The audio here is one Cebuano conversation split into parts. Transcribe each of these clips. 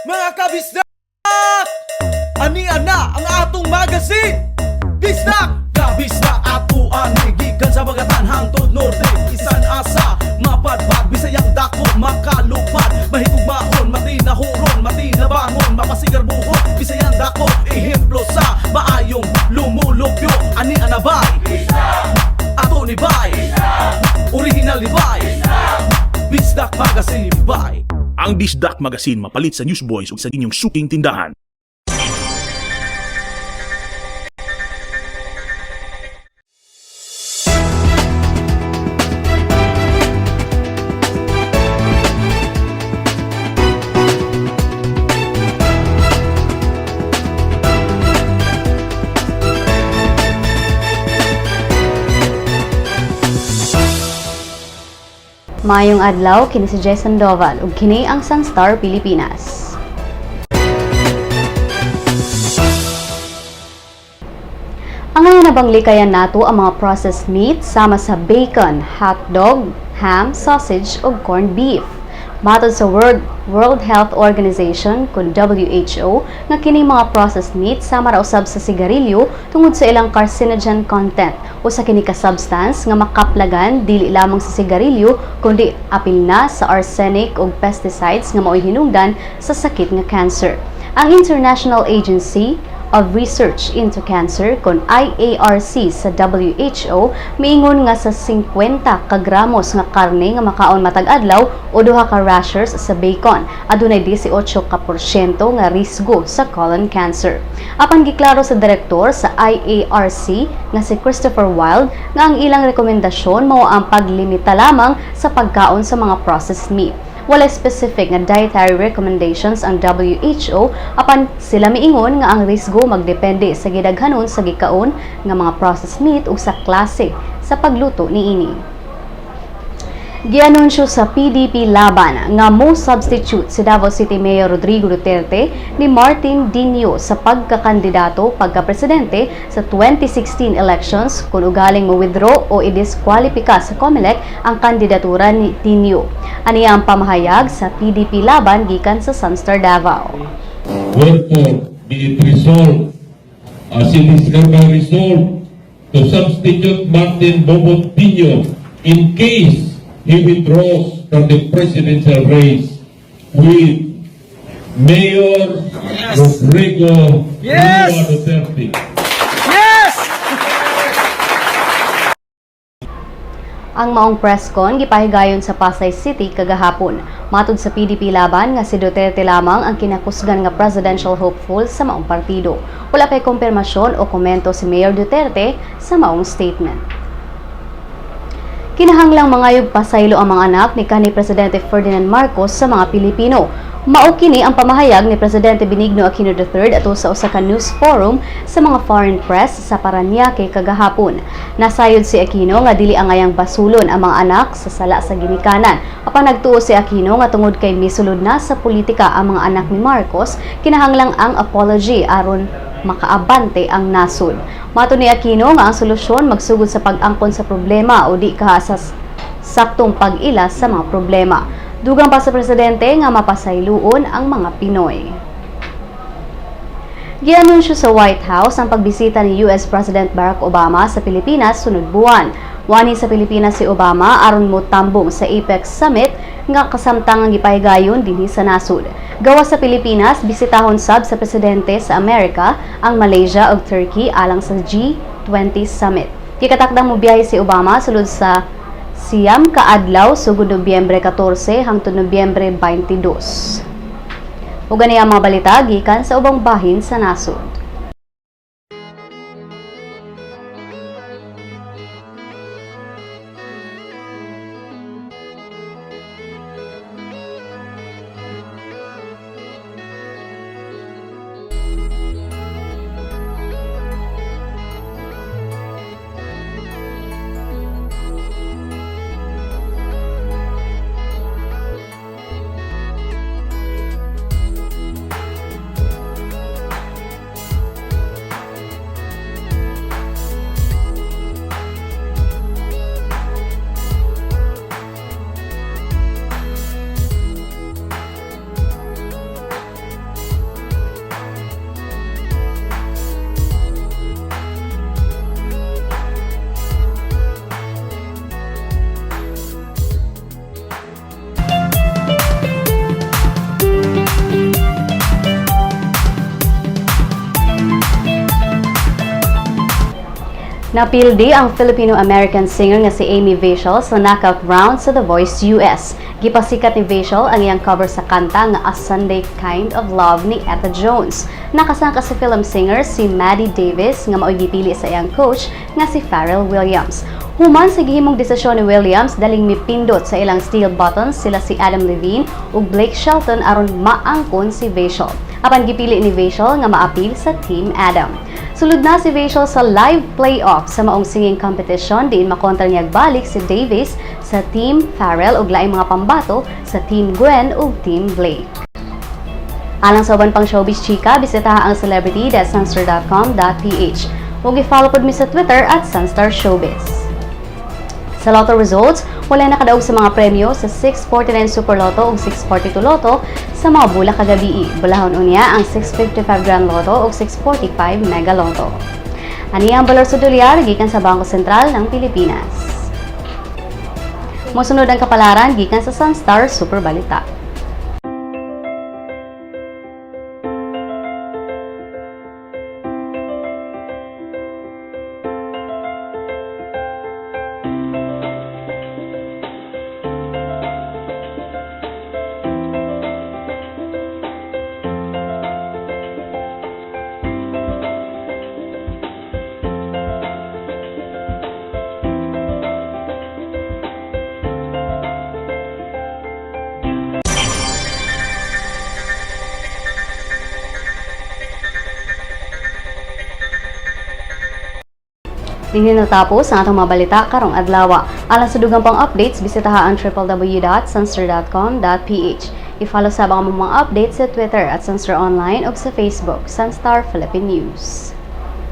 Mga kabisdak! Ania na ang atong magazine! Bisdak! Kabisdak ato ani gikan sa Bagatan hangtod Norte, isan asa mapadpad, Bisayang dako makalupad, mahigugmaon, matinahuron, matinabangon, mapasigarbuhon, Bisayang dako ehemplo sa maayong lumulupyo. Ani anabay ato ni bay, original ni bay, Bisdak Magazine bay. Ang Bisdak Magazine mapalit sa Newsboys ug sa inyong suking tindahan. Maayong adlaw, kini si Jason Doval ug kini ang Sunstar Pilipinas. Ang ngayon nabang likayan nato ang mga processed meat sama sa bacon, hotdog, ham, sausage ug corned beef. Matod sa World Health Organization kun WHO nga kini mga processed meat sama ra usab sa sigarilyo tungod sa ilang carcinogen content, usa kini ka substance nga makaplagan dili lamang sa sigarilyo kundi apil na sa arsenic ug pesticides nga maoy hinungdan sa sakit nga cancer. Ang International Agency of Research into Cancer kon IARC sa WHO miingon nga sa 50 ka gramos nga karne nga makaon matag adlaw o duha ka rashers sa bacon adunay 18 ka porsyento nga risgo sa colon cancer. Apan giklaro sa direktor sa IARC nga si Christopher Wild nga ang ilang rekomendasyon mao ang paglimita lamang sa pagkaon sa mga processed meat. Wala specific nga dietary recommendations ang WHO, apan sila miingon nga ang risgo magdepende sa gidaghanon sa gikaon nga mga processed meat ug sa klase sa pagluto niini. Gianunsyo sa PDP Laban nga mo substitute si Davao City Mayor Rodrigo Duterte ni Martin Dino sa pagkakandidato pagka-presidente sa 2016 elections kung ugaling mo withdraw o i-disqualify sa COMELEC ang kandidatura ni Dino. Aniya ang pamahayag sa PDP Laban gikan sa Sunstar Davao. Wherefore, be it resolved, as it is hereby resolved, to substitute Martin Bobot Dino in case he withdraws from the presidential race with Mayor Rodrigo Roa Duterte. Yes! Ang maong press con gipahigayon sa Pasay City kagahapon. Matud sa PDP Laban nga si Duterte lamang ang kinakusgan nga presidential hopeful sa maong partido. Wala pay kumpirmasyon o komento si Mayor Duterte sa maong statement. Kinahanglang mangayog pasaylo ang mga anak ni kanhi Presidente Ferdinand Marcos sa mga Pilipino. Mao kini ang pamahayag ni Presidente Benigno Aquino III ato sa usa ka news forum sa mga foreign press sa Paranaque kagahapon. Nasayod si Aquino nga dili angayang basulon ang mga anak sa sala sa ginikanan. Apan nagtuo si Aquino nga tungod kay misulod na sa politika ang mga anak ni Marcos, kinahanglang ang apology aron makaabante ang nasod. Mato ni Aquino nga ang solusyon magsugod sa pag-angkon sa problema o di ka sa saktong pag-ila sa mga problema. Dugang pa sa presidente nga mapasayloon ang mga Pinoy. Gianunsyo sa White House ang pagbisita ni US President Barack Obama sa Pilipinas sunod buwan. Wani sa Pilipinas si Obama aron motambong sa APEC Summit nga kasamtangang gipahigayon dinhi sa nasod. Gawas sa Pilipinas, bisitahon sab sa presidente sa Amerika ang Malaysia ug Turkey alang sa G20 Summit. Gikatakdang mobiyahe si Obama sulod sa 9 ka adlaw sugod Nobyembre 14 hangtod Nobyembre 22. Ug ani ang mga balita gikan sa ubang bahin sa nasod. Napildi ang Filipino-American singer nga si Amy Vachel sa knockout round sa The Voice US. Gipasikat ni Vachel ang iyang cover sa kanta nga A Sunday Kind of Love ni Etta Jones. Nakasangka sa Fil-Am singer si Maddie Davis nga mao'y gipili sa iyang coach nga si Pharrell Williams. Human sa gihimong desisyon ni Williams, daling mipindot sa ilang steel buttons sila si Adam Levine ug Blake Shelton aron maangkon si Vachel. Apan gipili ni Vachel nga maapil sa Team Adam. Sulod na si Vachel sa live playoff sa maong singing competition diin makontra niya balik si Davis sa Team Pharrell ug laing mga pambato sa Team Gwen ug Team Blake. Alang sa uban pang showbiz chika, bisitaha ang celebrity.sunstar.com.ph ug i-follow pod mi sa Twitter @SunstarShowbiz. Sa Lotto results, wala nakadaog sa mga premyo sa 649 Super Lotto ug 642 Lotto sa mga bulak kagabii. Bulahon unya ang 655 Grand Lotto ug 645 Mega Lotto. Ani ang balor sa dolyar gikan sa Bangko Sentral ng Pilipinas. Mosunod ang kapalaran gikan sa Sunstar Super Balita. Dinhi natapos ang atong mga balita karong adlaw. Alang sa dugang pang updates, bisitaha ang www.sunstar.com.ph. I-follow sa ang mga updates sa Twitter @SunstarOnline ug sa Facebook, Sunstar Philippine News.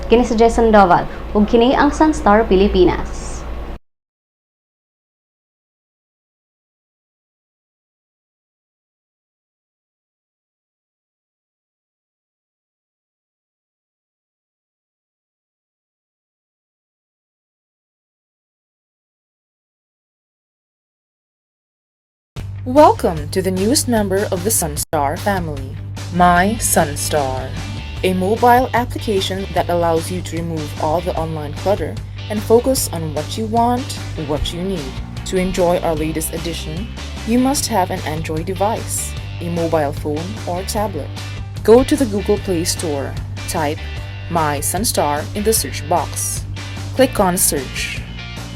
Kini si Jason Doval ug kini ang Sunstar Pilipinas. Welcome to the newest member of the Sunstar family, My Sunstar, a mobile application that allows you to remove all the online clutter and focus on what you want, what you need. To enjoy our latest edition, you must have an Android device, a mobile phone or tablet. Go to the Google Play Store, type My Sunstar in the search box. Click on Search.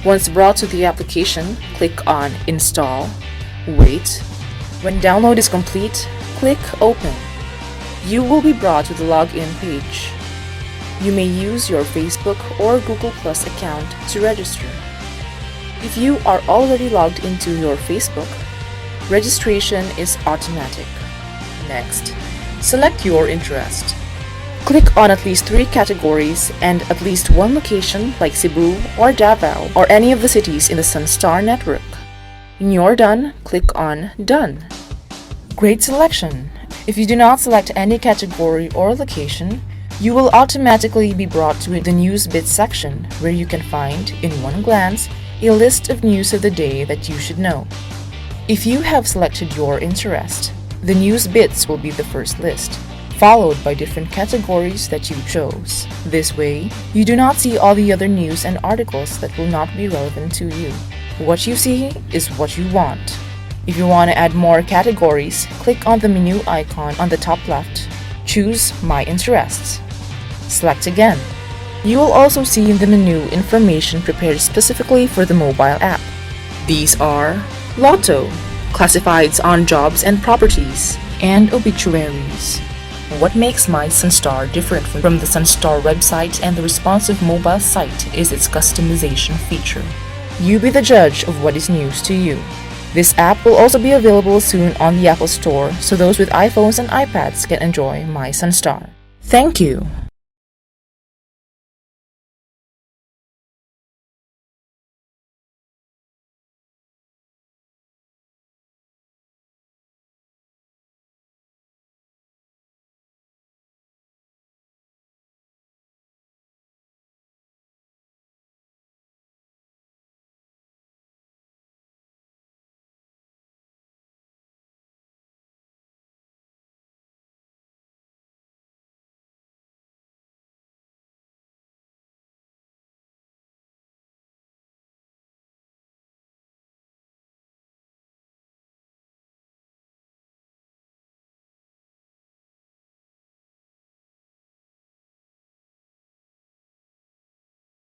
Once brought to the application, click on Install. Wait. When download is complete, click Open. You will be brought to the login page. You may use your Facebook or Google Plus account to register. If you are already logged into your Facebook, registration is automatic. Next, select your interest. Click on at least three categories and at least one location like Cebu or Davao or any of the cities in the Sunstar network. When you're done, click on Done. Great selection! If you do not select any category or location, you will automatically be brought to the News Bits section where you can find, in one glance, a list of news of the day that you should know. If you have selected your interest, the News Bits will be the first list, followed by different categories that you chose. This way, you do not see all the other news and articles that will not be relevant to you. What you see is what you want. If you want to add more categories, click on the menu icon on the top left. Choose My Interests. Select again. You will also see in the menu information prepared specifically for the mobile app. These are Lotto, classifieds on jobs and properties, and obituaries. What makes My Sunstar different from the Sunstar website and the responsive mobile site is its customization feature. You be the judge of what is news to you. This app will also be available soon on the Apple Store so those with iPhones and iPads can enjoy My Sunstar. Thank you.